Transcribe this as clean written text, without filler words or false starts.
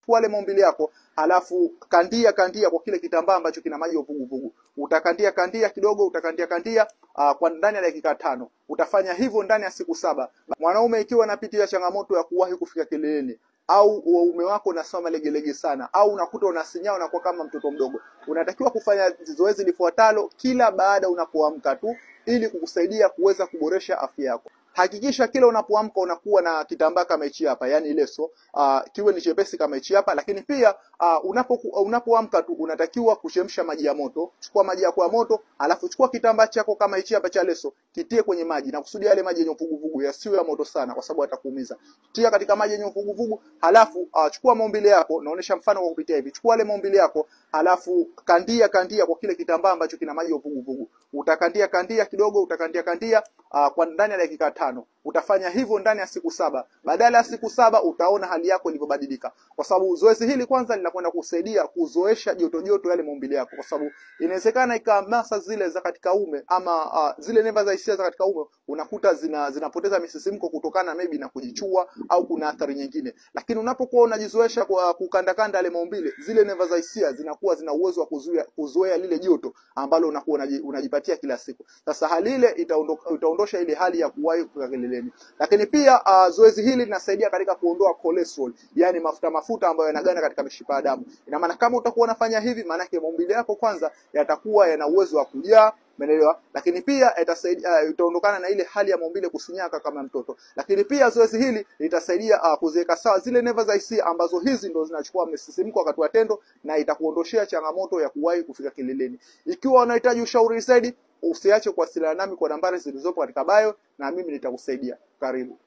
Wale maumbile yako, alafu kandia kandia kwa kile kitambaa ambacho kina maji ya uvuguvugu. Utakandia kandia kidogo, utakandia kandia kwa ndani ya dakika 5. Utafanya hivyo ndani ya siku 7. Mwanaume ikiwa anapitia changamoto ya kuwahi kufika kileleni, au uume wako unasoma legelege sana, au unakuta unasinyaa unakuwa kama mtoto mdogo, unatakiwa kufanya zoezi lifuatalo kila baada unapoamka tu, ili kukusaidia kuweza kuboresha afya yako. Hakikisha kila unapoamka unakuwa na kitambaa kama hichi hapa, yani leso, kiwe ni chepesi kama hichi hapa. Lakini pia unapoamka tu unatakiwa kuchemsha maji ya moto. Chukua maji yako ya moto, alafu chukua kitambaa chako kama hichi hapa cha leso, kitie kwenye maji, na kusudia yale maji yenye uvuguvugu yasiwe ya moto sana, kwa sababu yatakuumiza. Tia katika maji yenye uvuguvugu, halafu chukua maumbile yako, naonesha mfano kwa kupitia hivi. Chukua yale maumbile yako, halafu kandia kandia kwa kile kitambaa ambacho kina maji ya uvuguvugu. Utakandia kandia kidogo, utakandia kandia kwa ndani ya dakika 5. Utafanya hivyo ndani ya siku 7. Badala ya siku 7 utaona hali yako ilivyobadilika, kwa sababu zoezi hili kwanza linakwenda kusaidia kuzoesha joto joto yale maumbile yako, kwa sababu inawezekana ikamasa zile za katika ume ama zile neva za hisia za katika ume unakuta zinapoteza misisimko kutokana maybe na kujichua au kuna athari nyingine. Lakini unapokuwa unajizoesha kwa kukandakanda yale maumbile, zile neva za hisia zinakuwa zina uwezo wa kuzoea lile joto ambalo unakuwa unajipatia kila siku. Sasa hali ile itaondosha ile hali ya kuwahi kufika kileleni. Lakini pia zoezi hili linasaidia katika kuondoa cholesterol, yani mafuta ambayo yanaganda katika mishipa ya damu. Ina maana kama utakuwa unafanya hivi, maana yake maumbile yako kwanza yatakuwa yana uwezo wa kujaa, umeelewa? Lakini pia itasaidia, itaondokana na ile hali ya maumbile kusinyaka kama mtoto. Lakini pia zoezi hili litasaidia kuziweka sawa zile neva za hisia ambazo hizi ndo zinachukua msisimko wakati wa tendo, na itakuondoshea changamoto ya kuwahi kufika kileleni. Ikiwa unahitaji ushauri zaidi, usiache kuwasiliana nami kwa nambari zilizopo katika bio, na mimi nitakusaidia. Karibu.